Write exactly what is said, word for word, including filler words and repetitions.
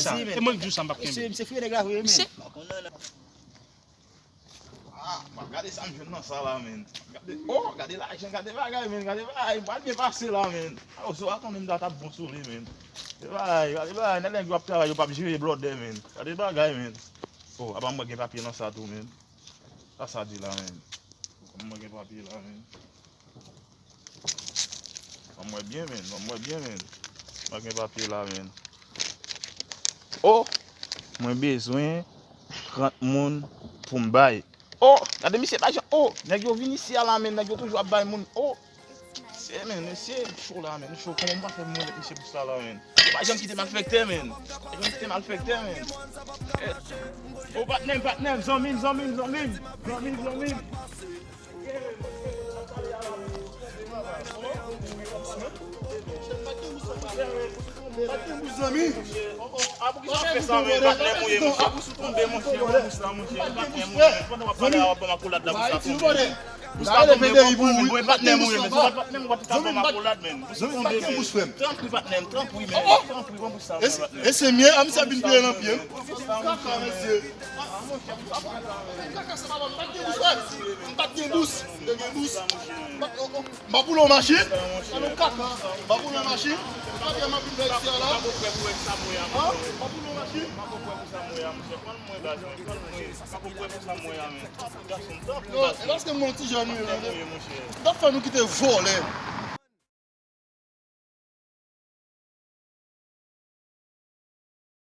kenbe sa. E mwen k di w sa, m p ap kenbe. Misye, misye fouye nèg la vre, men. Ah, gade sa m jwenn nan sa la, men. Gade, oh, gade lajan, gade bagay, men. Gade bagay, m pral byen pase la, men. Oh, si w pa konnen m ta t ap bon sou li, men. Gade bagay, gade bagay, nèg yo ap travay, yo p ap jere blòdè, men. Gade bagay, men. Oh, apa m wè gen papye nan sa tou, men. Sa sa di la, men. Apa m wè gen papye la, men. Ban m wè byen, men. Ban m wè byen, men. Mwen gen papye la, men. Oh! Mwen bezwen trant moun pou m bay. Oh! Gade misye pa jan. Oh! Nèg yo vin isi a la, men. Nèg yo toujou ap bay moun. Oh! Mesye, men, mesye, m cho la, men. M cho. Kòman m va fè mwen avèk misye pou sa la, men? Yo pa janm kite malfektè, men. Yo pa janm kite malfektè, men. Eh. Oh, patnè m, patnè m, zanmi m, zanmi m, zanmi m. Zanmi m, zanmi m. E se mye, a misye ap vin pile nan pye m. Kaka, mesye. Kaka, sa pa bon. M pa t gen bous, frè. M pa t gen bous. M pa t gen bous. M pa boule yon machin. Sa nou kaka. M pa boule yon machin. Kaka, m ap vin fè isi a la. An? M pa boule yon machin. Yo, e paske m yon ti jèn, wi, tande. M t ap fè nou kite vòlè.